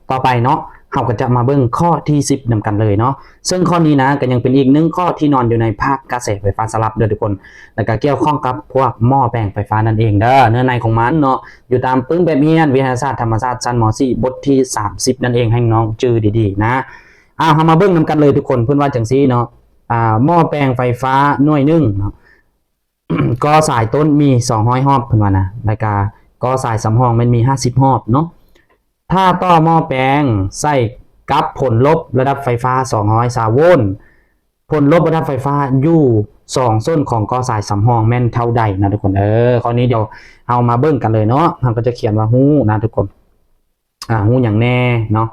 ຕໍ່ໄປເນາະ ເຮົາກໍຈະມາເບິ່ງຂໍ້ທີສິບນຳກັນເລີຍເນາະ. ເຊິ່ງຂໍ້ນີ້ນະ ກໍຍັງເປັນອີກໜຶ່ງຂໍ້ທີ່ນອນຢູ່ໃນພາກກະແສໄຟຟ້າສະຫຼັບເດີທຸກຄົນ ແລ້ວກໍກ່ຽວຂ້ອງກັບພວກໝໍ້ແປງໄຟຟ້ານັ້ນເອງເດີ. ເນື້ອໃນຂອງມັນເນາະ ຢູ່ຕາມປຶ້ມແບບຮຽນວິທະຍາສາດທຳມະຊາດຊັ້ນ ມ.ສີ່ ບົດທີສາມສິບນັ້ນເອງ ໃຫ້ນ້ອງຈື່ດີໆນະ. ອ້າວ ເຮົາມາເບິ່ງນຳກັນເລີຍທຸກຄົນ. ເພິ່ນວ່າຈັ່ງຊີ້ເນາະ ອ່າ ໝໍ້ແປງໄຟຟ້າໜ່ວຍໜຶ່ງເນາະ ກໍສາຍຕົ້ນມີສອງຮ້ອຍຮອບ ເພິ່ນວ່ານະ ແລ້ວກະກໍສາຍສຳຮອງແມ່ນມີຫ້າສິບຮອບເນາະ. ຖ້າຕໍ່ໝໍ້ແປງໃສ່ກັບຜົນລົບລະດັບໄຟຟ້າສອງຮ້ອຍຊາວໂວນ ຜົນລົບລະດັບໄຟຟ້າຢູ່ສອງສົ້ນຂອງກໍສາຍສຳຮອງແມ່ນເທົ່າໃດນະທຸກຄົນ. ເອີ ຂໍ້ນີ້ດຽວເຮົາມາເບິ່ງກັນເລີຍເນາະ. ເຮົາກໍຈະຂຽນວ່າຮູ້ນະທຸກຄົນ ອ່າ ຮູ້ຫຍັງແດ່ເນາະ.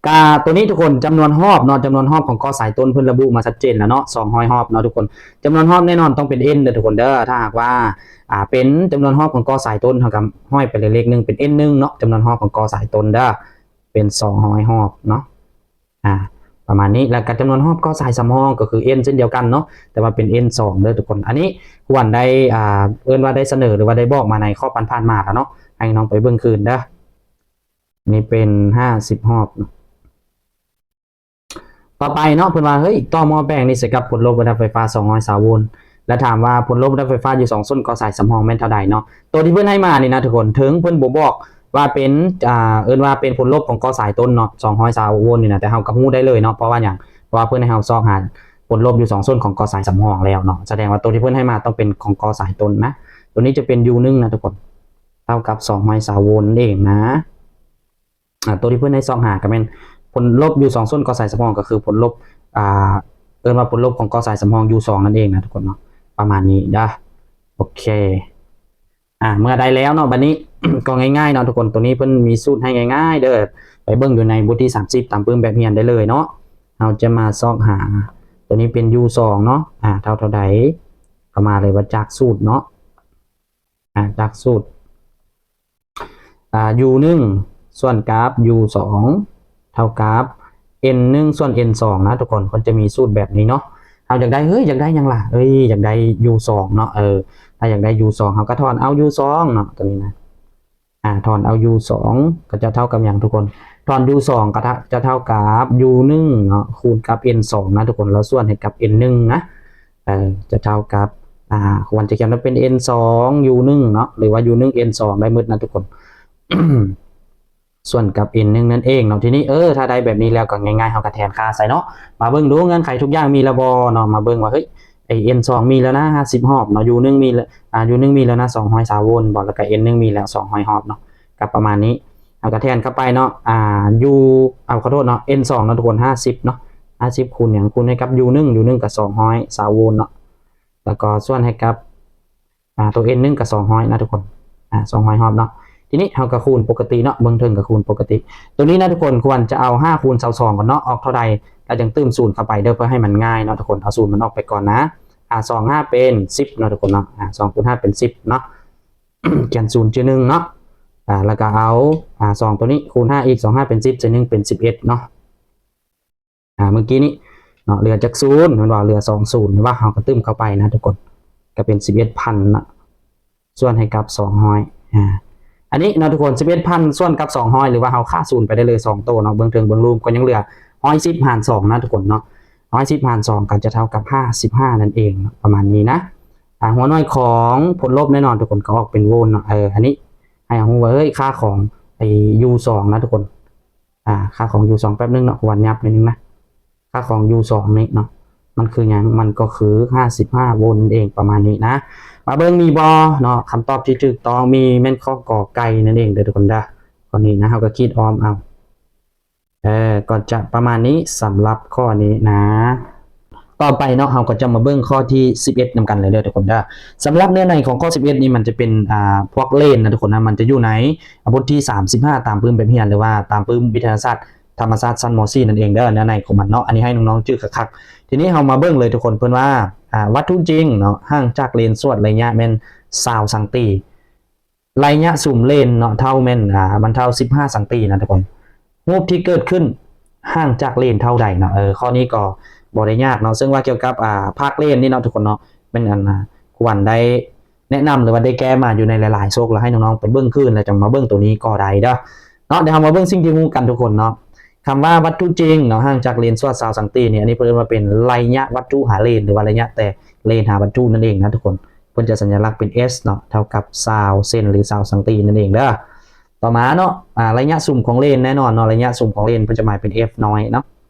ກະໂຕນີ້ທຸກຄົນ ຈຳນວນຮອບເນາະ ຈຳນວນຮອບຂອງກໍສາຍຕົ້ນເພິ່ນລະບຸມາຊັດເຈນແລ້ວເນາະ ສອງຮ້ອຍຮອບເນາະທຸກຄົນ. ຈຳນວນຮອບແນ່ນອນຕ້ອງເປັນ N ເດີທຸກຄົນເດີ. ຖ້າຫາກວ່າ ອ່າ ເປັນຈຳນວນຮອບຂອງກໍສາຍຕົ້ນ ເຮົາກໍຫ້ອຍໄປເລີກໜຶ່ງເປັນ N ໜຶ່ງເນາະ ຈຳນວນຮອບຂອງກໍສາຍຕົ້ນເດີ ເປັນສອງຮ້ອຍຮອບເນາະ ອ່າ ປະມານນີ້. ແລ້ວກໍຈຳນວນຮອບກໍສາຍສຳຮອງກໍຄື N ເຊັ່ນດຽວກັນເນາະ ແຕ່ວ່າເປັນ N ສອງເດີທຸກຄົນ. ອັນນີ້ຄວນໄດ້ ອ່າ ເອີ້ນວ່າໄດ້ສະເໜີ ຫຼືວ່າໄດ້ບອກມາໃນຂໍ້ຜ່ານໆມາແລ້ວເນາະ ໃຫ້ນ້ອງໄປເບິ່ງຄືນເດີ. ນີ້ເປັນຫ້າສິບຮອບເນາະ. ຕໍ່ໄປເນາະ ເພິ່ນວ່າ ເຮີ້ຍ ຕໍ່ໝໍ້ແປງນີ້ໃສ່ກັບຜົນລົບລະດັບໄຟຟ້າສອງຮ້ອຍຊາວໂວນ ແລະ ຖາມວ່າຜົນລົບລະດັບໄຟຟ້າຢູ່ສອງສົ້ນກໍສາຍສຳຮອງແມ່ນເທົ່າໃດເນາະ. ໂຕທີ່ເພິ່ນໃຫ້ມານີ້ນະທຸກຄົນ ເຖິງເພິ່ນບໍ່ບອກວ່າເປັນ ອ່າ ເອີ້ນວ່າເປັນຜົນລົບຂອງກໍສາຍຕົ້ນເນາະ ສອງຮ້ອຍຊາວໂວນນີ້ນະ ແຕ່ເຮົາກໍຮູ້ໄດ້ເລີຍເນາະ. ເພາະວ່າຫຍັງ? ເພາະວ່າເພິ່ນໃຫ້ເຮົາຊອກຫາຜົນລົບຢູ່ສອງສົ້ນຂອງກໍສາຍສຳຮອງແລ້ວເນາະ. ສະແດງວ່າໂຕທີ່ເພິ່ນໃຫ້ມາຕ້ອງເປັນຂອງກໍສາຍຕົ້ນນະ. ໂຕນີ້ຈະເປັນ U ໜຶ່ງນະທຸກຄົນ ເທົ່າກັບສອງຮ້ອຍຊາວໂວນນັ້ນເອງນະ. ອ່າ ໂຕທີ່ເພິ່ນໃຫ້ຊອກຫາກໍແມ່ນຜົນລົບຢູ່ສອງສົ້ນກໍສາຍສຳຮອງ ກໍຄືຜົນລົບ ອ່າ ເອີ້ນວ່າຜົນລົບຂອງກໍສາຍສຳຮອງ U ສອງນັ້ນເອງນະທຸກຄົນເນາະ ປະມານນີ້ເດີ. ໂອເຄ ອ່າ ເມື່ອໄດ້ແລ້ວເນາະ ບັດນີ້ ກໍງ່າຍໆເນາະທຸກຄົນ. ໂຕນີ້ເພິ່ນມີສູດໃຫ້ງ່າຍໆເດີ ໄປເບິ່ງຢູ່ໃນບົດທີສາມສິບຕາມປຶ້ມແບບຮຽນໄດ້ເລີຍເນາະ. ເຮົາຈະມາຊອກຫາ ໂຕນີ້ເປັນ U ສອງເນາະ ອ່າ ເທົ່າເທົ່າໃດ ເຂົ້າມາເລີຍວ່າຈາກສູດເນາະ ອ່າ ຈາກສູດ ອ່າ U ໜຶ່ງສ່ວນກັບ U ສອງເທົ່າກັບ N ໜຶ່ງສ່ວນ N ສອງນະທຸກຄົນ. ເພິ່ນຈະມີສູດແບບນີ້ເນາະ. ເຮົາຢາກໄດ້ ເຮີ້ຍ ຢາກໄດ້ຫຍັງລະ? ເອີຍ ຢາກໄດ້ U ສອງເນາະ. ເອີ ຖ້າຢາກໄດ້ U ສອງ ເຮົາກໍຖອນເອົາ U ສອງເນາະ ໂຕນີ້ນະ. ອ່າ ຖອນເອົາ U ສອງ ກໍຈະເທົ່າກັບຫຍັງທຸກຄົນ? ຖອນ U ສອງ ກໍຈະເທົ່າກັບ U ໜຶ່ງເນາະ ຄູນກັບ N ສອງນະທຸກຄົນ ແລ້ວສ່ວນໃຫ້ກັບ N ໜຶ່ງນະ. ເອີ ຈະເທົ່າກັບ ອ່າ ຄວນຈະຂຽນວ່າເປັນ N ສອງ U ໜຶ່ງເນາະ ຫຼືວ່າ U ໜຶ່ງ N ສອງ ໄດ້ໝົດນະທຸກຄົນ ສ່ວນກັບ N ໜຶ່ງນັ້ນເອງເນາະ. ທີນີ້ ເອີ ຖ້າໄດ້ແບບນີ້ແລ້ວກໍງ່າຍໆ ເຮົາກໍແທນຄ່າໃສ່ເນາະ. ມາເບິ່ງດູເງື່ອນໄຂທຸກຢ່າງມີແລ້ວບໍ່ເນາະ? ມາເບິ່ງວ່າ ເຮີ້ຍ ໄອ້ N ສອງ ມີແລ້ວນະ ຫ້າສິບຮອບເນາະ U ໜຶ່ງ ມີແລ້ວ ອ່າ U ໜຶ່ງ ມີແລ້ວນະ ສອງຮ້ອຍຊາວໂວນ ບໍ່ ແລ້ວກໍ N ໜຶ່ງ ມີແລ້ວ ສອງຮ້ອຍຮອບເນາະ ກໍປະມານນີ້. ເຮົາກໍແທນເຂົ້າໄປເນາະ ອ່າ U ເອົາ ຂໍໂທດເນາະ N ສອງເນາະທຸກຄົນ ຫ້າສິບເນາະ ຫ້າສິບຄູນຫຍັງ? ຄູນໃຫ້ກັບ U ໜຶ່ງ U ໜຶ່ງກໍສອງຮ້ອຍຊາວໂວນເນາະ ແລ້ວກໍສ່ວນໃຫ້ກັບ ອ່າ ຕົວ N ໜຶ່ງກໍສອງຮ້ອຍນະທຸກຄົນ ອ່າ ສອງຮ້ອຍຮອບເນາະ. ທີນີ້ເຮົາກໍຄູນປົກກະຕິເນາະ ເບື້ອງເທິງກໍຄູນປົກກະຕິ. ຕົວນີ້ນະທຸກຄົນ ຄວນຈະເອົາຫ້າຄູນຊາວສອງກ່ອນເນາະ ອອກເທົ່າໃດ ແລ້ວຈັ່ງຕື່ມສູນເຂົ້າໄປເດີ ເພື່ອໃຫ້ມັນງ່າຍເນາະທຸກຄົນ. ເອົາສູນມັນອອກໄປກ່ອນນະ. ອ່າ ສອງຫ້າເປັນສິບເນາະທຸກຄົນເນາະ ອ່າ ສອງຄູນຫ້າເປັນສິບເນາະ ຂຽນສູນຊື່ໜຶ່ງເນາະ ອ່າ ແລ້ວກໍເອົາ ອ່າ ສອງຕົວນີ້ຄູນຫ້າອີກ ສອງຫ້າເປັນສິບ ໃສ່ໜຶ່ງເປັນສິບເອັດເນາະ. ອ່າ ເມື່ອກີ້ນີ້ເນາະ ເຫຼືອຈັກສູນ ແມ່ນບໍ່ ເຫຼືອສອງສູນ ເຫັນບໍ່? ເຮົາກໍຕື່ມເຂົ້າໄປນະທຸກຄົນ ກໍເປັນສິບເອັດພັນເນາະ ສ່ວນໃຫ້ກັບສອງຮ້ອຍ ອ່າ ອັນນີ້ເນາະທຸກຄົນ ສິບເອັດພັນສ່ວນກັບສອງຮ້ອຍ ຫຼືວ່າເຮົາຂ້າສູນໄປໄດ້ເລີຍສອງໂຕເນາະ ເບື້ອງເທິງເບື້ອງລຸ່ມ ກໍຍັງເຫຼືອຮ້ອຍສິບຫານສອງນະທຸກຄົນເນາະ. ຮ້ອຍສິບຫານສອງກໍຈະເທົ່າກັບຫ້າສິບຫ້ານັ້ນເອງເນາະ ປະມານນີ້ນະ. ອ່າ ຫົວໜ່ວຍຂອງຜົນລົບແນ່ນອນທຸກຄົນ ກໍອອກເປັນໂວນເນາະ. ເອີ ອັນນີ້ໃຫ້ເຮົາຮູ້ວ່າ ເຮີ້ຍ ຄ່າຂອງໄອ້ U ສອງນະທຸກຄົນ ອ່າ ຄ່າຂອງ U ສອງ ແປັບໜຶ່ງເນາະ ຄວນຫຍັບໜ້ອຍໜຶ່ງນະ. ຄ່າຂອງ U ສອງນີ້ເນາະ ມັນຄືຫຍັງ? ມັນກໍຄືຫ້າສິບຫ້າໂວນນັ້ນເອງ ປະມານນີ້ນະ. ມາເບິ່ງມີບໍ່ເນາະ ຄຳຕອບທີ່ຖືກຕ້ອງ ມີແມ່ນຂໍ້ ກ ໄກ່ ນັ້ນເອງເດີທຸກຄົນເດີ. ຂໍ້ນີ້ນະ ເຮົາກໍຂີດອ້ອມເອົາ ເອີ ກໍຈະປະມານນີ້ ສຳລັບຂໍ້ນີ້ນະ. ຕໍ່ໄປເນາະ ເຮົາກໍຈະມາເບິ່ງຂໍ້ທີສິບເອັດນຳກັນເລີຍເດີທຸກຄົນເດີ. ສຳລັບເນື້ອໃນຂອງຂໍ້ສິບເອັດນີ້ ມັນຈະເປັນ ອ່າ ພວກເລນນະທຸກຄົນນະ ມັນຈະຢູ່ໃນບົດທີສາມສິບຫ້າຕາມປຶ້ມແບບຮຽນ ຫຼືວ່າຕາມປຶ້ມວິທະຍາສາດທຳມະຊາດຊັ້ນ ມ.ສີ່ ນັ້ນເອງເດີ ເນື້ອໃນຂອງມັນເນາະ. ອັນນີ້ໃຫ້ນ້ອງໆຈື່ຄັກໆ. ທີນີ້ເຮົາມາເບິ່ງເລີຍທຸກຄົນ ເພິ່ນວ່າ ອ່າ ວັດຖຸຈິງເນາະ ຫ່າງຈາກເລນສວດໄລຍະແມ່ນຊາວຊັງຕີ ໄລຍະສຸມເລນເນາະ ເທົ່າແມ່ນ ອ່າ ມັນເທົ່າສິບຫ້າຊັງຕີນະທຸກຄົນ. ຮູບທີ່ເກີດຂຶ້ນຫ່າງຈາກເລນເທົ່າໃດເນາະ? ເອີ ຂໍ້ນີ້ກໍບໍ່ໄດ້ຍາກເນາະ ເຊິ່ງວ່າກ່ຽວກັບ ອ່າ ພາກເລນນີ້ເນາະທຸກຄົນເນາະ ແມ່ນອັນ ອ່າ ຄວນໄດ້ແນະນຳ ຫຼືວ່າໄດ້ແກ້ມາຢູ່ໃນຫຼາຍໆສົກ ແລ້ວໃຫ້ນ້ອງໆໄປເບິ່ງຄືນ ແລ້ວຈັ່ງມາເບິ່ງໂຕນີ້ກໍໄດ້ເດີ. ເນາະ ດຽວເຮົາມາເບິ່ງສິ່ງທີ່ຮູ້ກັນທຸກຄົນເນາະ. ຄຳວ່າວັດຖຸຈິງເນາະ ຫ່າງຈາກເລນສ່ວນຊາວສັງຕີນີ້ ອັນນີ້ເພິ່ນເອີ້ນວ່າເປັນໄລຍະວັດຖຸຫາເລນ ຫຼືວ່າໄລຍະແຕ່ເລນຫາວັດຖຸນັ້ນເອງນະທຸກຄົນ. ເພິ່ນຈະສັນຍາລັກເປັນ S ເນາະ ເທົ່າກັບຊາວເຊັນ ຫຼື ຊາວສັງຕີນັ້ນເອງເດີ. ຕໍ່ມາເນາະ ອາ ໄລຍະສຸມຂອງເລນ ແນ່ນອນເນາະ ໄລຍະສຸມຂອງເລນເພິ່ນຈະໝາຍເປັນ F ນ້ອຍເນາະ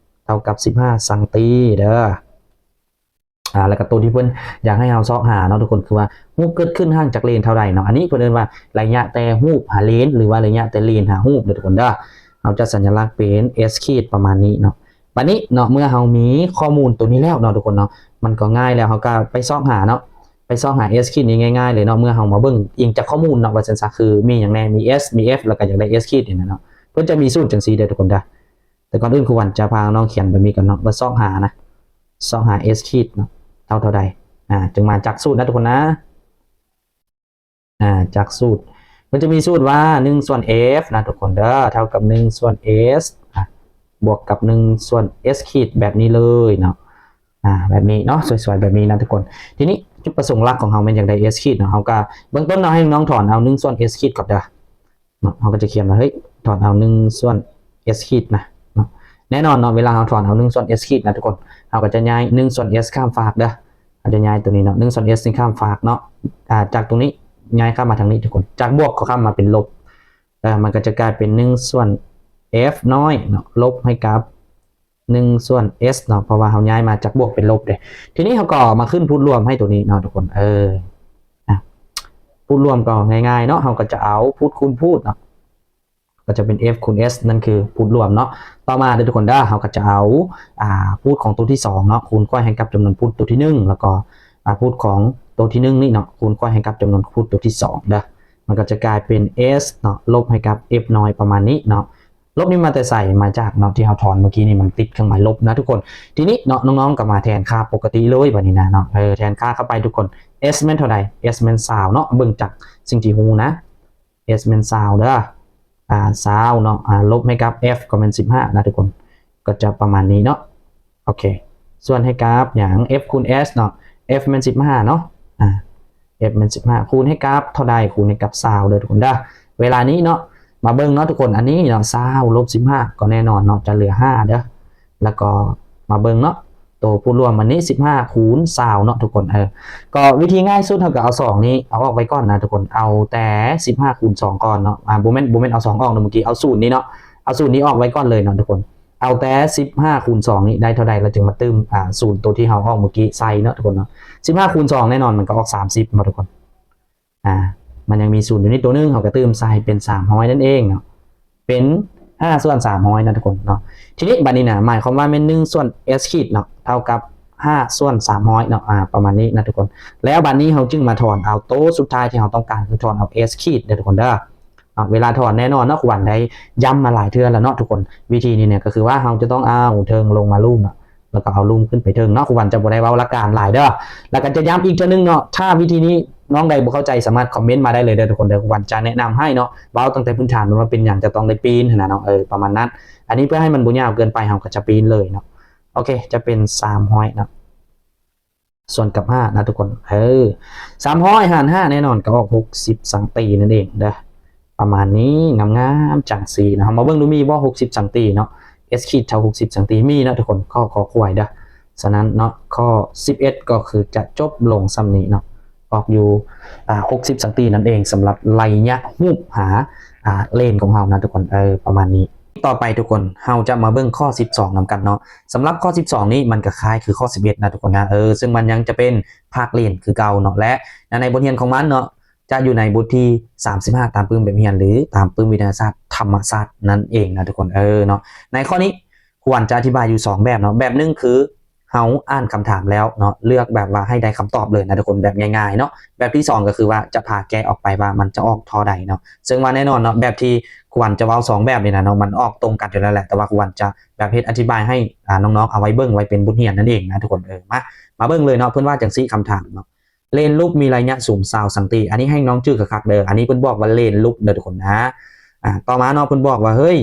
ເທົ່າກັບສິບຫ້າສັງຕີເດີ. ອາ ແລ້ວກໍໂຕທີ່ເພິ່ນຢາກໃຫ້ເຮົາຊອກຫາເນາະທຸກຄົນ ຄືວ່າຮູບເກີດຂຶ້ນຫ່າງຈາກເລນເທົ່າໃດເນາະ. ອັນນີ້ເພິ່ນເອີ້ນວ່າໄລຍະແຕ່ຮູບຫາເລນ ຫຼືວ່າໄລຍະແຕ່ເລນຫາຮູບເດີທຸກຄົນເດີ. ເຮົາຈະສັນຍາລັກເປັນ S ຂີດປະມານນີ້ເນາະ. ບັດນີ້ເນາະ ເມື່ອເຮົາມີຂໍ້ມູນໂຕນີ້ແລ້ວເນາະທຸກຄົນເນາະ ມັນກໍງ່າຍແລ້ວ ເຮົາກໍໄປຊອກຫາເນາະ ໄປຊອກຫາ S ຂີດນີ້ງ່າຍໆເລີຍເນາະ. ເມື່ອເຮົາມາເບິ່ງອີງຈາກຂໍ້ມູນເນາະ ວ່າຊັ້ນຊະ ຄືມີຫຍັງແນ່ ມີ S ມີ F ແລ້ວກໍຢາກໄດ້ S ຂີດນີ້ນະເນາະ. ເພິ່ນຈະມີສູດຈັ່ງຊີ້ເດີທຸກຄົນເດີ. ແຕ່ກ່ອນອື່ນ ຄວນຈະພານ້ອງຂຽນແບບນີ້ກ່ອນເນາະ ວ່າຊອກຫານະ ຊອກຫາ S ຂີດເນາະ ເທົ່າເທົ່າໃດ ອາ ຈຶ່ງມາຈັກສູດນະທຸກຄົນນະ. ອາ ຈັກສູດ ມັນຈະມີສູດວ່າ ໜຶ່ງສ່ວນ F ນະທຸກຄົນເດີ ເທົ່າກັບ ໜຶ່ງສ່ວນ S ອາ ບວກກັບ ໜຶ່ງສ່ວນ S ຂີດ ແບບນີ້ເລີຍເນາະ. ອາ ແບບນີ້ເນາະ ສວຍໆແບບນີ້ນະທຸກຄົນ. ທີນີ້ຈຸດປະສົງຫຼັກຂອງເຮົາແມ່ນຢາກໄດ້ S ຂີດເນາະ. ເຮົາກໍເບື້ອງຕົ້ນເນາະ ໃຫ້ນ້ອງຖອນເອົາ ໜຶ່ງສ່ວນ S ຂີດກ່ອນເດີ. ເນາະ ເຮົາກໍຈະຂຽນວ່າ ເຮີ້ຍ ຖອນເອົາ ໜຶ່ງສ່ວນ S ຂີດນະເນາະ. ແນ່ນອນເນາະ ເວລາເຮົາຖອນເອົາ ໜຶ່ງສ່ວນ S ຂີດນະທຸກຄົນ ເຮົາກໍຈະຍ້າຍ ໜຶ່ງສ່ວນ S ຂ້າມຟາກເດີ. ເຮົາຈະຍ້າຍຕົວນີ້ເນາະ ໜຶ່ງສ່ວນ S ນີ້ຂ້າມຟາກເນາະ. ອາ ຈາກຕົງນີ້ຍ້າຍຂ້າມມາທາງນີ້ທຸກຄົນ ຈາກບວກກໍຂ້າມມາເປັນລົບ. ເອີ ມັນກໍຈະກາຍເປັນ ໜຶ່ງສ່ວນ F ນ້ອຍເນາະ ລົບໃຫ້ກັບ ໜຶ່ງສ່ວນ S ເນາະ ເພາະວ່າເຮົາຍ້າຍມາຈາກບວກເປັນລົບເດ້. ທີນີ້ເຮົາກໍມາຂຶ້ນພູດລວມໃຫ້ຕົວນີ້ເນາະທຸກຄົນ ເອີ ອາ ພູດລວມກໍງ່າຍໆເນາະ ເຮົາກໍຈະເອົາພູດຄູນພູດເນາະ ກໍຈະເປັນ F ຄູນ S ນັ້ນຄືພູດລວມເນາະ. ຕໍ່ມາເດີທຸກຄົນເດີ ເຮົາກໍຈະເອົາ ອາ ພູດຂອງຕົວທີສອງເນາະ ຄູນຂ້ອຍໃຫ້ກັບຈຳນວນພູດຕົວທີໜຶ່ງ ແລ້ວກໍ ອາ ພູດຂອງຕົວທີໜຶ່ງນີ້ເນາະ ຄູນຂ້ອຍໃຫ້ກັບຈຳນວນພູດຕົວທີສອງເດີ. ມັນກໍຈະກາຍເປັນ S ເນາະ ລົບໃຫ້ກັບ F ນ້ອຍປະມານນີ້ເນາະ. ລົບນີ້ມາແຕ່ໃສ? ມາຈາກເນາະ ທີ່ເຮົາຖອນເມື່ອກີ້ນີ້ ມັນຕິດເຄື່ອງໝາຍລົບນະທຸກຄົນ. ທີນີ້ເນາະ ນ້ອງໆກໍມາແທນຄ່າປົກກະຕິເລີຍບາດນີ້ນະເນາະ. ເອີ ແທນຄ່າເຂົ້າໄປທຸກຄົນ S ແມ່ນເທົ່າໃດ? S ແມ່ນຊາວເນາະ ເບິ່ງຈາກສິ່ງທີ່ຮູ້ນະ S ແມ່ນຊາວເດີ ອາ ຊາວເນາະ ອາ ລົບໃຫ້ກັບ F ກໍແມ່ນສິບຫ້ານະທຸກຄົນ ກໍຈະປະມານນີ້ເນາະ. ໂອເຄ ສ່ວນໃຫ້ກັບຫຍັງ? F ຄູນ S ເນາະ F ແມ່ນສິບຫ້າເນາະ ອາ F ແມ່ນສິບຫ້າ ຄູນໃຫ້ກັບເທົ່າໃດ? ຄູນໃຫ້ກັບຊາວເດີທຸກຄົນເດີ. ເວລານີ້ເນາະ ມາເບິ່ງເນາະທຸກຄົນ ອັນນີ້ເນາະ ຊາວລົບສິບຫ້າ ກໍແນ່ນອນເນາະ ຈະເຫຼືອຫ້າເດີ. ແລ້ວກໍມາເບິ່ງເນາະ ໂຕພູດລວມອັນນີ້ ສິບຫ້າຄູນຊາວເນາະທຸກຄົນ. ເອີ ກໍວິທີງ່າຍສຸດ ເຮົາກໍເອົາສອງນີ້ເອົາອອກໄວ້ກ່ອນນະທຸກຄົນ ເອົາແຕ່ສິບຫ້າຄູນສອງກ່ອນເນາະ. ອາ ບໍ່ແມ່ນ ບໍ່ແມ່ນເອົາສອງອອກນະ ເມື່ອກີ້ເອົາສູນນີ້ເນາະ ເອົາສູນນີ້ອອກໄວ້ກ່ອນເລີຍເນາະທຸກຄົນ. ເອົາແຕ່ສິບຫ້າຄູນສອງນີ້ໄດ້ເທົ່າໃດ ແລ້ວຈຶ່ງມາຕື່ມ ອາ ສູນໂຕທີ່ເຮົາອອກເມື່ອກີ້ໃສ່ເນາະທຸກຄົນເນາະ. ສິບຫ້າຄູນສອງແນ່ນອນມັນກໍອອກສາມສິບເນາະທຸກຄົນ. ອາ ມັນຍັງມີສູນຢູ່ນີ້ໂຕໜຶ່ງ ເຮົາກໍຕື່ມໃສ່ເປັນສາມຮ້ອຍນັ້ນເອງເນາະ ເປັນຫ້າສ່ວນສາມຮ້ອຍນະທຸກຄົນເນາະ. ທີນີ້ບາດນີ້ນະ ໝາຍຄວາມວ່າແມ່ນ ໜຶ່ງສ່ວນ S ຂີດເນາະ ເທົ່າກັບຫ້າສ່ວນສາມຮ້ອຍເນາະ ອາ ປະມານນີ້ນະທຸກຄົນ. ແລ້ວບາດນີ້ເຮົາຈຶ່ງມາຖອນເອົາໂຕສຸດທ້າຍທີ່ເຮົາຕ້ອງການ ຄືຖອນເອົາ S ຂີດເດີທຸກຄົນເດີ. ເນາະ ເວລາຖອນແນ່ນອນເນາະ ຄູບານໄດ້ຢ້ຳມາຫຼາຍເທື່ອແລ້ວເນາະທຸກຄົນ. ວິທີນີ້ເນຍກໍຄືວ່າເຮົາຈະຕ້ອງເອົາເທິງລົງມາລຸ່ມເນາະ ແລ້ວກໍເອົາລຸ່ມຂຶ້ນໄປເທິງເນາະ. ຄູບານຈະບໍ່ໄດ້ເວົ້າຫຼັກການຫຼາຍເດີ ແລ້ວກໍຈະຢ້ຳອີກເທື່ອໜຶ່ງເນາະ ຖ້າວິທີນີ້ນ້ອງໃດບໍ່ເຂົ້າໃຈ ສາມາດຄອມເມັນມາໄດ້ເລີຍເດີທຸກຄົນເດີ. ຄູບານຈະແນະນຳໃຫ້ເນາະ ເວົ້າຕັ້ງແຕ່ພື້ນຖານວ່າເປັນຫຍັງຈະຕ້ອງໄດ້ປີ້ນຫັ້ນນະເນາະ ເອີ ປະມານນັ້ນ. ອັນນີ້ເພື່ອໃຫ້ມັນບໍ່ຍາວເກີນໄປ ເຮົາກໍຈະປີ້ນເລີຍເນາະ. ໂອເຄ ຈະເປັນສາມຮ້ອຍເນາະ ສ່ວນກັບຫ້ານະທຸກຄົນ ເອີ ສາມຮ້ອຍຫານຫ້າແນ່ນອນກໍອອກຫົກສິບສັງຕີນັ້ນເອງເດີ ປະມານນີ້ ງາມໆຈັ່ງຊີ້ນະ. ເຮົາມາເບິ່ງດູ ມີບໍ່ຫົກສິບສັງຕີເນາະ S ຂີດເທົ່າຫົກສິບສັງຕີ ມີເນາະທຸກຄົນ ຂໍ້ ຂໍຄວາຍເດີ. ສະນັ້ນເນາະ ຂໍ້ສິບເອັດກໍຄືຈະຈົບລົງສ່ຳນີ້ເນາະ ອອກຢູ່ ອາ ຫົກສິບສັງຕີນັ້ນເອງ ສຳລັບໄລຍະຮູບຫາ ອາ ເລນຂອງເຮົານະທຸກຄົນ ເອີ ປະມານນີ້. ຕໍ່ໄປທຸກຄົນ ເຮົາຈະມາເບິ່ງຂໍ້ສິບສອງນຳກັນເນາະ. ສຳລັບຂໍ້ສິບສອງນີ້ ມັນກໍຄ້າຍຄືຂໍ້ສິບເອັດນະທຸກຄົນນະ ເອີ ເຊິ່ງມັນຍັງຈະເປັນພາກເລນຄືເກົ່າເນາະ ແລະ ໃນບົດຮຽນຂອງມັນເນາະ ຈະຢູ່ໃນບົດທີສາມສິບຫ້າ ຕາມປຶ້ມແບບຮຽນ ຫຼື ຕາມປຶ້ມວິທະຍາສາດທຳມະຊາດນັ້ນເອງນະທຸກຄົນ ເອີ ເນາະ. ໃນຂໍ້ນີ້ ຄູບານຈະອະທິບາຍຢູ່ສອງແບບເນາະ ແບບໜຶ່ງຄືເຮົາອ່ານຄຳຖາມແລ້ວເນາະ ເລືອກແບບວ່າໃຫ້ໄດ້ຄຳຕອບເລີຍນະທຸກຄົນ ແບບງ່າຍໆເນາະ. ແບບທີສອງກໍຄືວ່າຈະພາແກ້ອອກໄປວ່າມັນຈະອອກທໍ່ໃດເນາະ ເຊິ່ງວ່າແນ່ນອນເນາະ ແບບທີ່ຄູບານຈະເວົ້າສອງແບບນີ້ນະເນາະ ມັນອອກຕົງກັນຢູ່ແລ້ວແຫຼະ ແຕ່ວ່າຄູບານຈະແບບເຮັດອະທິບາຍໃຫ້ ອາ ນ້ອງໆເອົາໄວ້ເບິ່ງໄວ້ເປັນບົດຮຽນນັ້ນເອງນະທຸກຄົນ. ເອີ ມາ ມາເບິ່ງເລີຍເນາະ ເພິ່ນວ່າຈັ່ງຊີ້ ຄຳຖາມເນາະ ເລນຮູບມີໄລຍະສູງຊາວສັງຕີ ອັນນີ້ໃຫ້ນ້ອງຈື່ຄັກໆເດີ ອັນນີ້ເພິ່ນບອກວ່າເລນຮູບເດີທຸກຄົນນະ. ອາ ຕໍ່ມາເນາະ ເພິ່ນບອກວ່າ ເຮີ້ຍ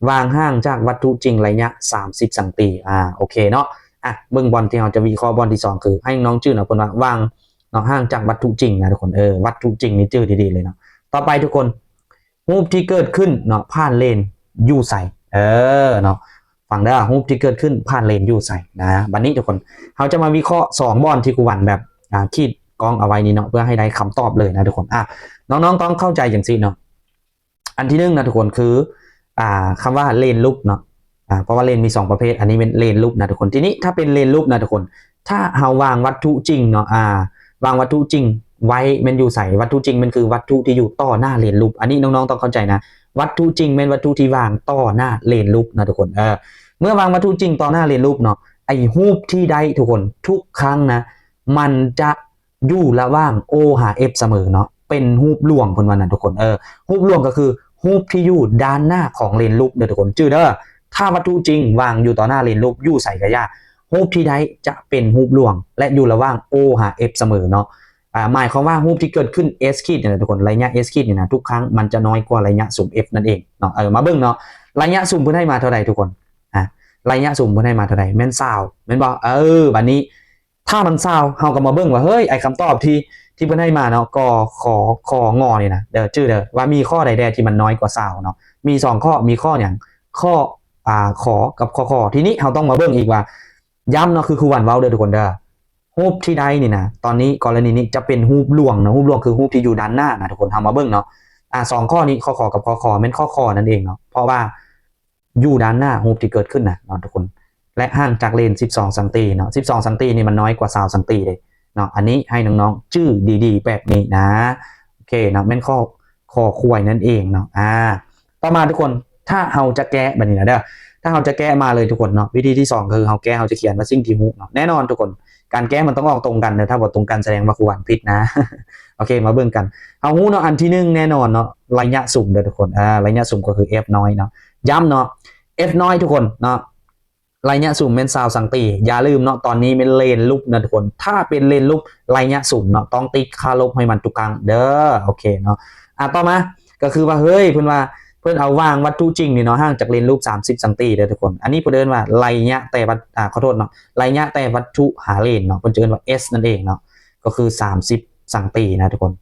ວາງຫ່າງຈາກວັດຖຸຈິງໄລຍະສາມສິບສັງຕີ ອາ ໂອເຄເນາະ. ອາ ເບິ່ງບ່ອນທີ່ເຮົາຈະວິເຄາະ ບ່ອນທີສອງ ຄືໃຫ້ນ້ອງຈື່ເນາະ ເພິ່ນວ່າວາງເນາະ ຫ່າງຈາກວັດຖຸຈິງນະທຸກຄົນ ເອີ ວັດຖຸຈິງນີ້ຈື່ດີໆເລີຍເນາະ. ຕໍ່ໄປທຸກຄົນ ຮູບທີ່ເກີດຂຶ້ນເນາະ ຜ່ານເລນຢູ່ໃສ? ເອີເນາະ ຟັງເດີ້ ຮູບທີ່ເກີດຂຶ້ນຜ່ານເລນຢູ່ໃສນະ. ບັດນີ້ທຸກຄົນ ເຮົາຈະມາວິເຄາະສອງບ່ອນທີ່ຄູວັນແບບ ອ່າ ຂີດກ້ອງເອົາໄວ້ນີ້ເນາະ ເພື່ອໃຫ້ໄດ້ຄຳຕອບເລີຍນະທຸກຄົນ. ອ່າ ນ້ອງໆຕ້ອງເຂົ້າໃຈຈັ່ງຊີ້ເນາະ. ອັນທີໜຶ່ງນະທຸກຄົນ ຄື ອ່າ ຄຳວ່າເລນຫຼຸບເນາະ. ອ່າ ເພາະວ່າເລນມີສອງປະເພດ ອັນນີ້ແມ່ນເລນຫຼຸບນະທຸກຄົນ. ທີນີ້ຖ້າເປັນເລນຫຼຸບນະທຸກຄົນ ຖ້າເຮົາວາງວັດຖຸຈິງເນາະ ອ່າ ວາງວັດຖຸຈິງໄວ້ແມ່ນຢູ່ໃສ? ວັດຖຸຈິງແມ່ນຄືວັດຖຸທີ່ຢູ່ຕໍ່ໜ້າເລນຫຼຸບ. ອັນນີ້ນ້ອງໆຕ້ອງເຂົ້າໃຈນະ ວັດຖຸຈິງແມ່ນວັດຖຸທີ່ວາງຕໍ່ໜ້າເລນຫຼຸບນະທຸກຄົນ. ເອີ ເມື່ອວາງວັດຖຸຈິງຕໍ່ໜ້າເລນຫຼຸບເນາະ ໄອ້ຮູບທີ່ໄດ້ທຸກຄົນ ທຸກຄັ້ງນະ ມັນຈະຢູ່ລະຫວ່າງ O ຫາ F ສະເໝີເນາະ ເປັນຮູບລວງເພິ່ນວ່ານະທຸກຄົນ. ເອີ ຮູບລວງກໍຄືຮູບທີ່ຢູ່ດ້ານໜ້າຂອງເລນຫຼຸບເດີທຸກຄົນ. ຈື່ເດີ ຖ້າວັດຖຸຈິງວາງຢູ່ຕໍ່ໜ້າເລນຫຼຸບ ຢູ່ໃສກໍຢ່າ ຮູບທີ່ໄດ້ຈະເປັນຮູບລວງ ແລະ ຢູ່ລະຫວ່າງ O ຫາ F ສະເໝີເນາະ. ອ່າ ໝາຍຄວາມວ່າຮູບທີ່ເກີດຂຶ້ນ S ຂີດນີ້ນະທຸກຄົນ ໄລຍະ S ຂີດນີ້ນະ ທຸກຄັ້ງມັນຈະນ້ອຍກວ່າໄລຍະສຸມ F ນັ້ນເອງເນາະ. ເອີ ມາເບິ່ງເນາະ ໄລຍະສຸມເພິ່ນໃຫ້ມາເທົ່າໃດທຸກຄົນ? ອ່າ ໄລຍະສຸມເພິ່ນໃຫ້ມາເທົ່າໃດ? ແມ່ນຊາວແມ່ນບໍ່? ເອີ ບັດນີ້ ຖ້າມັນຊາວ ເຮົາກໍມາເບິ່ງວ່າ ເຮີ້ຍ ໄອ້ຄຳຕອບທີ່ ທີ່ເພິ່ນໃຫ້ມາເນາະ ກ ຂ ຄ ງ ນີ້ນະ ເດີ ຈື່ເດີ ວ່າມີຂໍ້ໃດແດ່ທີ່ມັນນ້ອຍກວ່າຊາວເນາະ. ມີສອງຂໍ້ ມີຂໍ້ຫຍັງ? ຂໍ້ ອ່າ ຂ ກັບ ຄ ຂ. ທີນີ້ເຮົາຕ້ອງມາເບິ່ງອີກວ່າ ຢ້ຳເນາະ ຄືຄູວັນເວົ້າເດີທຸກຄົນເດີ ຮູບທີ່ໄດ້ນີ້ນະ ຕອນນີ້ກໍລະນີນີ້ຈະເປັນຮູບລວງເນາະ. ຮູບລວງຄືຮູບທີ່ຢູ່ດ້ານໜ້ານະທຸກຄົນ. ເຮົາມາເບິ່ງເນາະ ອ່າ ສອງຂໍ້ນີ້ ຄ ຂ ກັບ ຄ ຂ ແມ່ນ ຄ ຂ ນັ້ນເອງເນາະ ເພາະວ່າ ຢູ່ດ້ານໜ້າຮູບທີ່ເກີດຂຶ້ນນະເນາະທຸກຄົນ ແລະ ຫ່າງຈາກເລນສິບສອງຊັງຕີເນາະ. ສິບສອງຊັງຕີນີ້ມັນນ້ອຍກວ່າຊາວຊັງຕີເດ້ເນາະ. ອັນນີ້ໃຫ້ນ້ອງໆຈື່ດີໆແບບນີ້ນະ. ໂອເຄເນາະ ແມ່ນຂໍ້ ຄ ຄວາຍນັ້ນເອງເນາະ. ອ່າ ຕໍ່ມາທຸກຄົນ ຖ້າເຮົາຈະແກ້ບັດນີ້ນະເດີ ຖ້າເຮົາຈະແກ້ມາເລີຍທຸກຄົນເນາະ ວິທີທີສອງ ກໍຄືເຮົາແກ້ ເຮົາຈະຂຽນວ່າສິ່ງທີ່ຮູ້ເນາະ. ແນ່ນອນທຸກຄົນ ການແກ້ມັນຕ້ອງອອກຕົງກັນເດີ ຖ້າບໍ່ຕົງກັນສະແດງວ່າຄູວັນຜິດນະ. ໂອເຄ ມາເບິ່ງກັນ. ເຮົາຮູ້ເນາະ ອັນທີໜຶ່ງແນ່ນອນເນາະ ໄລຍະສຸມເດີທຸກຄົນ. ອ່າ ໄລຍະສຸມກໍຄື F ນ້ອຍເນາະ. ຢ້ຳເນາະ F ນ້ອຍທຸກຄົນເນາະ ໄລຍະສຸມແມ່ນຊາວຊັງຕີ. ຢ່າລືມເນາະ ຕອນນີ້ແມ່ນເລນຫຼຸບນະທຸກຄົນ. ຖ້າເປັນເລນຫຼຸບ ໄລຍະສຸມເນາະ ຕ້ອງຕິດຄ່າລົບໃຫ້ມັນທຸກຄັ້ງເດີ. ໂອເຄເນາະ. ອ່າ ຕໍ່ມາ ກໍຄືວ່າ ເຮີ້ຍ ເພິ່ນວ່າ ເພິ່ນເອົາວາງວັດຖຸຈິງນີ້ເນາະ ຫ່າງຈາກເລນຮູບສາມສິບຊັງຕີເດີທຸກຄົນ. ອັນນີ້ເພິ່ນເອີ້ນວ່າໄລຍະແຕ່ວັດ ອ່າ ຂໍໂທດເນາະ ໄລຍະແຕ່ວັດຖຸຫາເລນເນາະ ເພິ່ນຈະເອີ້ນວ່າ S ນັ້ນເອງເນາະ ກໍຄືສາມສິບຊັງຕີນະທຸກຄົນ.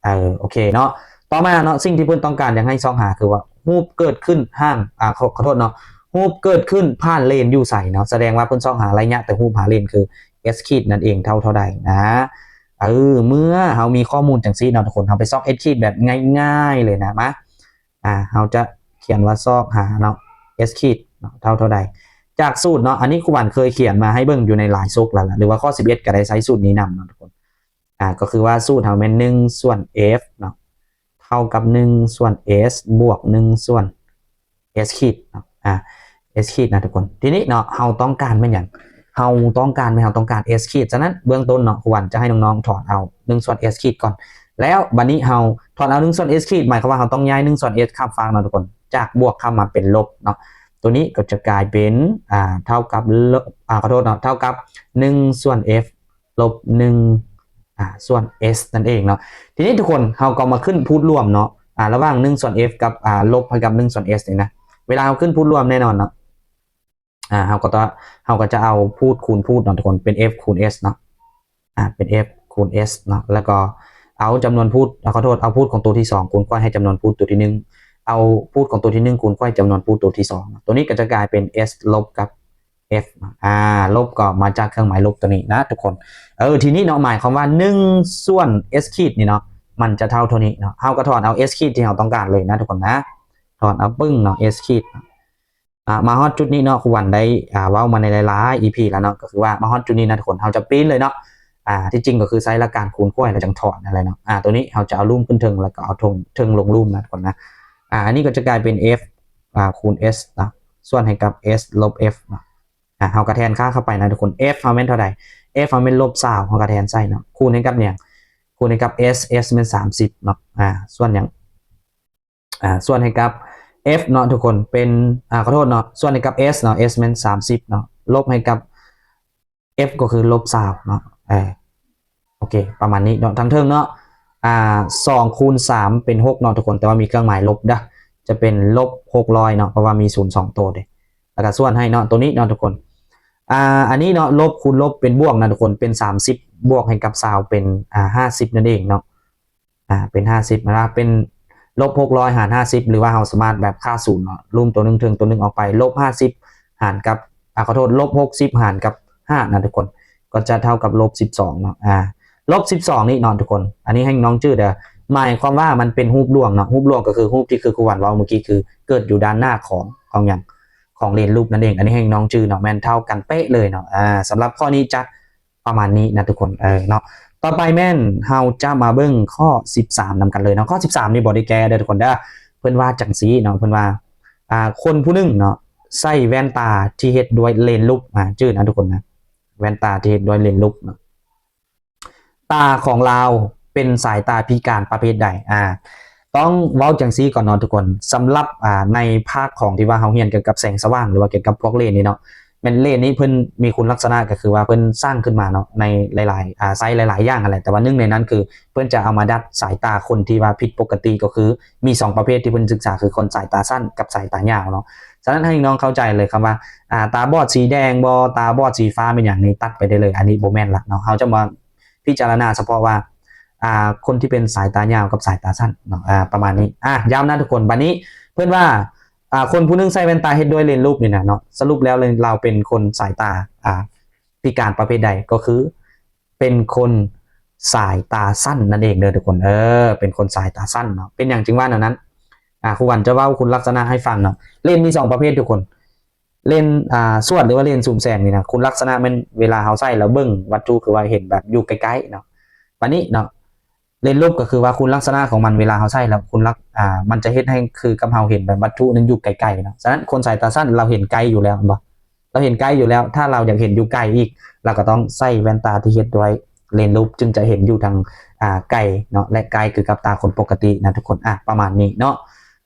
ເອີ ໂອເຄເນາະ. ຕໍ່ມາເນາະ ສິ່ງທີ່ເພິ່ນຕ້ອງການຢາກໃຫ້ຊອກຫາ ຄືວ່າຮູບເກີດຂຶ້ນຫ່າງ ອ່າ ຂໍ ຂໍໂທດເນາະ ຮູບເກີດຂຶ້ນຜ່ານເລນຢູ່ໃສເນາະ. ສະແດງວ່າເພິ່ນຊອກຫາໄລຍະແຕ່ຮູບຫາເລນ ຄື S ຂີດນັ້ນເອງ ເທົ່າເທົ່າໃດນະ. ເອີ ເມື່ອເຮົາມີຂໍ້ມູນຈັ່ງຊີ້ເນາະທຸກຄົນ ເຮົາໄປຊອກ S ຂີດແບບງ່າຍໆເລີຍນະ. ມາ ອ່າ ເຮົາຈະຂຽນວ່າຊອກຫາເນາະ S ຂີດເນາະ ເທົ່າເທົ່າໃດ. ຈາກສູດເນາະ ອັນນີ້ຄູວັນເຄີຍຂຽນມາໃຫ້ເບິ່ງຢູ່ໃນລາຍສົກແລ້ວລະ ຫຼືວ່າຂໍ້ສິບເອັດກໍໄດ້ໃຊ້ສູດນີ້ນຳເນາະທຸກຄົນ. ອ່າ ກໍຄືວ່າສູດເຮົາແມ່ນ ໜຶ່ງສ່ວນ F ເນາະ ເທົ່າກັບ ໜຶ່ງສ່ວນ S ບວກ ໜຶ່ງສ່ວນ S ຂີດເນາະ. ອ່າ S ຂີດນະທຸກຄົນ. ທີນີ້ເນາະ ເຮົາຕ້ອງການແມ່ນຫຍັງ? ເຮົາຕ້ອງການແມ່ນ ເຮົາຕ້ອງການ S ຂີດ. ສະນັ້ນເບື້ອງຕົ້ນເນາະ ຄູວັນຈະໃຫ້ນ້ອງໆຖອນເອົາ ໜຶ່ງສ່ວນ S ຂີດກ່ອນ. ແລ້ວບັດນີ້ເຮົາຖອນເອົາ ໜຶ່ງສ່ວນ S ຂີດ ໝາຍຄວາມວ່າເຮົາຕ້ອງຍ້າຍ ໜຶ່ງສ່ວນ S ຂ້າມຟາກເນາະທຸກຄົນ. ຈາກບວກຂ້າມມາເປັນລົບເນາະ. ໂຕນີ້ກໍຈະກາຍເປັນ ອ່າ ເທົ່າກັບ ອ່າ ຂໍໂທດເນາະ ເທົ່າກັບ ໜຶ່ງສ່ວນ F ລົບ ໜຶ່ງ ອ່າ ສ່ວນ S ນັ້ນເອງເນາະ. ທີນີ້ທຸກຄົນ ເຮົາກໍມາຂຶ້ນພູດລວມເນາະ ອ່າ ລະຫວ່າງ ໜຶ່ງສ່ວນ F ກັບ ອ່າ ລົບໃຫ້ກັບ ໜຶ່ງສ່ວນ S ນີ້ນະ. ເວລາເຮົາຂຶ້ນພູດລວມແນ່ນອນເນາະ ອ່າ ເຮົາກໍຈະ ເຮົາກໍຈະເອົາພູດຄູນພູດເນາະທຸກຄົນ ເປັນ F ຄູນ S ເນາະ. ອ່າ ເປັນ F ຄູນ S ເນາະ ແລ້ວກໍເອົາຈຳນວນພູດ ຂໍໂທດ ເອົາພູດຂອງໂຕທີສອງຄູນຂວາຍໃຫ້ຈຳນວນພູດໂຕທີໜຶ່ງ ເອົາພູດຂອງໂຕທີໜຶ່ງຄູນຂວາຍຈຳນວນພູດໂຕທີສອງເນາະ. ໂຕນີ້ກໍຈະກາຍເປັນ S ລົບກັບ F ເນາະ. ອ່າ ລົບກໍມາຈາກເຄື່ອງໝາຍລົບໂຕນີ້ນະທຸກຄົນ. ເອີ ທີນີ້ເນາະ ໝາຍຄວາມວ່າ ໜຶ່ງສ່ວນ S ຂີດນີ້ເນາະ ມັນຈະເທົ່າເທົ່ານີ້ເນາະ. ເຮົາກໍຖອນເອົາ S ຂີດທີ່ເຮົາຕ້ອງການເລີຍນະທຸກຄົນນະ. ຖອນເອົາປຶ້ງເນາະ S ຂີດ. ອ່າ ມາຮອດຈຸດນີ້ເນາະ ຄູວັນໄດ້ ອ່າ ເວົ້າມາໃນຫຼາຍໆ ອີພີ ແລ້ວເນາະ ກໍຄືວ່າມາຮອດຈຸດນີ້ນະທຸກຄົນ ເຮົາຈະປີ້ນເລີຍເນາະ. ອ່າ ທີ່ຈິງກໍຄືໃຊ້ຫຼັກການຄູນຂວາຍແລ້ວຈັ່ງຖອນນັ້ນແຫຼະເນາະ. ອ່າ ໂຕນີ້ເຮົາຈະເອົາລຸ່ມຂຶ້ນເທິງ ແລ້ວກໍເອົາເທິງ ເທິງລົງລຸ່ມນະທຸກຄົນນະ. ອ່າ ອັນນີ້ກໍຈະກາຍເປັນ F ອ່າ ຄູນ S ເນາະ ສ່ວນໃຫ້ກັບ S ລົບ F ເນາະ. ອ່າ ເຮົາກໍແທນຄ່າເຂົ້າໄປນະທຸກຄົນ F ເຮົາແມ່ນເທົ່າໃດ? F ເຮົາແມ່ນລົບຊາວ ເຮົາກໍແທນໃສ່ເນາະ ຄູນໃຫ້ກັບຫຍັງ? ຄູນໃຫ້ກັບ S S ແມ່ນສາມສິບເນາະ. ອ່າ ສ່ວນຫຍັງ? ອ່າ ສ່ວນໃຫ້ກັບ F ເນາະທຸກຄົນ ເປັນ ອ່າ ຂໍໂທດເນາະ ສ່ວນໃຫ້ກັບ S ເນາະ S ແມ່ນສາມສິບເນາະ ລົບໃຫ້ກັບ F ກໍຄືລົບຊາວເນາະ. ເອີ ໂອເຄ ປະມານນີ້ເນາະ ທາງເທິງເນາະ. ອ່າ ສອງຄູນສາມເປັນຫົກເນາະທຸກຄົນ ແຕ່ວ່າມີເຄື່ອງໝາຍລົບເດີ້ ຈະເປັນລົບຫົກຮ້ອຍເນາະ ເພາະວ່າມີສູນສອງໂຕເດ້. ແລ້ວກໍສ່ວນໃຫ້ເນາະ ໂຕນີ້ເນາະທຸກຄົນ. ອ່າ ອັນນີ້ເນາະ ລົບຄູນລົບເປັນບວກນະທຸກຄົນ ເປັນສາມສິບ ບວກໃຫ້ກັບຊາວເປັນ ອ່າ ຫ້າສິບນັ້ນເອງເນາະ. ອ່າ ເປັນຫ້າສິບນະ ເປັນ ລົບຫົກຮ້ອຍຫານຫ້າສິບ ຫຼືວ່າເຮົາສາມາດແບບຄ່າສູນເນາະ ລຸ່ມຕົວໜຶ່ງເທິງຕົວໜຶ່ງອອກໄປ ລົບຫ້າສິບຫານກັບ ອາ ຂໍໂທດ ລົບຫົກສິບຫານກັບຫ້ານະທຸກຄົນ ກໍຈະເທົ່າກັບລົບສິບສອງເນາະ ອາ ລົບສິບສອງນີ້ເນາະທຸກຄົນ ອັນນີ້ໃຫ້ນ້ອງຈື່ເດີ ໝາຍຄວາມວ່າມັນເປັນຮູບຫຼວງເນາະ ຮູບຫຼວງກໍຄືຮູບທີ່ຄືຄູວັນເວົ້າເມື່ອກີ້ ຄືເກີດຢູ່ດ້ານໜ້າຂອງ ຂອງຫຍັງ ຂອງເລນລູບນັ້ນເອງ ອັນນີ້ໃຫ້ນ້ອງຈື່ເນາະ ແມ່ນເທົ່າກັນເປະເລີຍເນາະ ອາ ສຳລັບຂໍ້ນີ້ຈະປະມານນີ້ນະທຸກຄົນ ເອີ ເນາະ ຕໍ່ໄປແມ່ນເຮົາຈະມາເບິ່ງຂໍ້ສິບສາມນຳກັນເລີຍເນາະ ຂໍ້ສິບສາມນີ້ບໍ່ໄດ້ແກ້ເດີທຸກຄົນເດີ ເພິ່ນວ່າຈັ່ງຊີ້ເນາະ ເພິ່ນວ່າ ອາ ຄົນຜູ້ໜຶ່ງເນາະ ໃສ່ແວ່ນຕາທີ່ເຮັດດ້ວຍເລນລູບ ອາ ຈື່ນະທຸກຄົນນະ ແວ່ນຕາທີ່ເຮັດດ້ວຍເລນລູບເນາະ ຕາຂອງລາວເປັນສາຍຕາພິການປະເພດໃດ? ອາ ຕ້ອງເວົ້າຈັ່ງຊີ້ກ່ອນເນາະທຸກຄົນ ສຳລັບ ອາ ໃນພາກຂອງທີ່ວ່າເຮົາຮຽນກ່ຽວກັບແສງສະຫວ່າງ ຫຼືວ່າກ່ຽວກັບພວກເລນນີ້ເນາະ ແມ່ນເລນນີ້ເພິ່ນມີຄຸນລັກສະນະ ກໍຄືວ່າເພິ່ນສ້າງຂຶ້ນມາເນາະ ໃນຫຼາຍໆ ອາ ໃຊ້ຫຼາຍໆຢ່າງຫັ້ນແຫຼະ ແຕ່ວ່າໜຶ່ງໃນນັ້ນຄືເພິ່ນຈະເອົາມາດັດສາຍຕາຄົນທີ່ວ່າຜິດປົກກະຕິ ກໍຄືມີສອງປະເພດທີ່ເພິ່ນສຶກສາ ຄືຄົນສາຍຕາສັ້ນກັບສາຍຕາຍາວເນາະ ສະນັ້ນໃຫ້ນ້ອງເຂົ້າໃຈເລີຍ ຄຳວ່າ ອາ ຕາບອດສີແດງບໍ ຕາບອດສີຟ້າແມ່ນຫຍັງນີ້ ຕັດໄປໄດ້ເລີຍ ອັນນີ້ບໍ່ແມ່ນລະເນາະ ເຮົາຈະມາພິຈາລະນາສະເພາະວ່າ ອາ ຄົນທີ່ເປັນສາຍຕາຍາວກັບສາຍຕາສັ້ນເນາະ ອາ ປະມານນີ້ ອາ ຢ້ຳນະທຸກຄົນ ບາດນີ້ເພິ່ນວ່າ ອາ ຄົນຜູ້ໜຶ່ງໃສ່ແວ່ນຕາເຮັດດ້ວຍເລນລູບນີ້ນະເນາະ ສະຫຼຸບແລ້ວລາວເປັນຄົນສາຍຕາ ອາ ພິການປະເພດໃດ? ກໍຄືເປັນຄົນສາຍຕາສັ້ນນັ້ນເອງເດີທຸກຄົນ ເອີ ເປັນຄົນສາຍຕາສັ້ນເນາະ ເປັນຫຍັງຈຶ່ງວ່າແນວນັ້ນ? ອາ ຄູວັນຈະເວົ້າຄຸນລັກສະນະໃຫ້ຟັງເນາະ ເລນມີສອງປະເພດທຸກຄົນ ເລນ ອາ ສວດ ຫຼືວ່າເລນຊູມແສງນີ້ນະ ຄຸນລັກສະນະແມ່ນເວລາເຮົາໃສ່ແລ້ວເບິ່ງວັດຖຸ ຄືວ່າເຫັນແບບຢູ່ໃກ້ໆເນາະ ບາດນີ້ເນາະ ເລນລູບກໍຄືວ່າຄຸນລັກສະນະຂອງມັນ ເວລາເຮົາໃສ່ແລ້ວຄຸນລັກ ອາ ມັນຈະເຮັດໃຫ້ຄືກັບເຮົາເຫັນແບບວັດຖຸນັ້ນຢູ່ໄກໆເນາະ ສະນັ້ນຄົນສາຍຕາສັ້ນລາວເຫັນໄກຢູ່ແລ້ວ ແມ່ນບໍ່? ລາວເຫັນໄກຢູ່ແລ້ວ ຖ້າລາວຢາກເຫັນຢູ່ໄກອີກ ລາວກໍຕ້ອງໃສ່ແວ່ນຕາທີ່ເຮັດດ້ວຍເລນລູບ ຈຶ່ງຈະເຫັນຢູ່ທາງ ອາ ໄກເນາະ ແລະ ໃກ້ຄືກັບຕາຄົນປົກກະຕິນະທຸກຄົນ ອາ ປະມານນີ້ເນາະ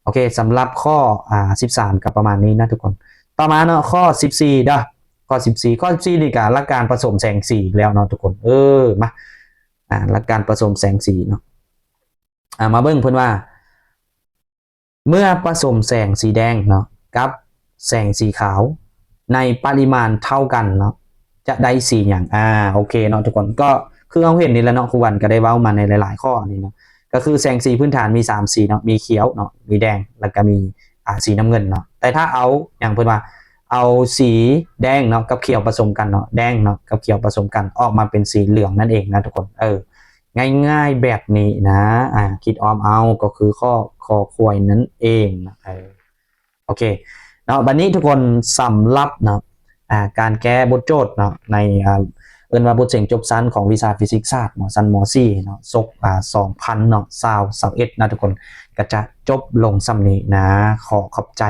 ໂອເຄ ສຳລັບຂໍ້ ອາ ສິບສາມກໍປະມານນີ້ນະທຸກຄົນ ຕໍ່ມາເນາະ ຂໍ້ສິບສີ່ເດີ ຂໍ້ສິບສີ່ ຂໍ້ສິບສີ່ນີ້ກໍຫຼັກການປະສົມແສງສີແລ້ວເນາະທຸກຄົນ ເອີ ມາ ອາ ຫຼັກການປະສົມແສງສີເນາະ ອາ ມາເບິ່ງເພິ່ນວ່າ ເມື່ອປະສົມແສງສີແດງເນາະ ກັບແສງສີຂາວ ໃນປະລິມານເທົ່າກັນເນາະ ຈະໄດ້ສີຫຍັງ? ອາ ໂອເຄເນາະທຸກຄົນ ກໍຄືເຮົາເຫັນນີ້ແຫຼະເນາະ ຄູວັນກໍໄດ້ເວົ້າມາໃນຫຼາຍໆຂໍ້ນີ້ເນາະ ກໍຄືແສງສີພື້ນຖານມີສາມສີເນາະ ມີຂຽວເນາະ ມີແດງ ແລ້ວກໍມີ ອາ ສີນ້ຳເງິນເນາະ ແຕ່ຖ້າເອົາຫຍັງ ເພິ່ນວ່າເອົາສີແດງເນາະກັບຂຽວປະສົມກັນເນາະ ແດງເນາະກັບຂຽວປະສົມກັນ ອອກມາເປັນສີເຫຼືອງນັ້ນເອງນະທຸກຄົນ ເອີ ງ່າຍໆແບບນີ້ນະ ອາ ຄິດອ້ອມເອົາ ກໍຄືຂໍ້ ຄ ຄວາຍນັ້ນເອງນະ ເອີ ໂອເຄເນາະ ບັດນີ້ທຸກຄົນ ສຳລັບເນາະ ອາ ການແກ້ບົດໂຈດເນາະ ໃນ ອາ ເອີ້ນວ່າບົດເສັງຈົບຊັ້ນຂອງວິຊາຟີຊິກສາດເນາະ ຊັ້ນ ມໍສີ່ເນາະ ສົກ ອາ ສອງພັນເນາະ ຊາວ ຊາວເອັດນະທຸກຄົນ ກໍຈະຈົບລົງສ່ຳນີ້ນະ ຂໍຂອບໃຈ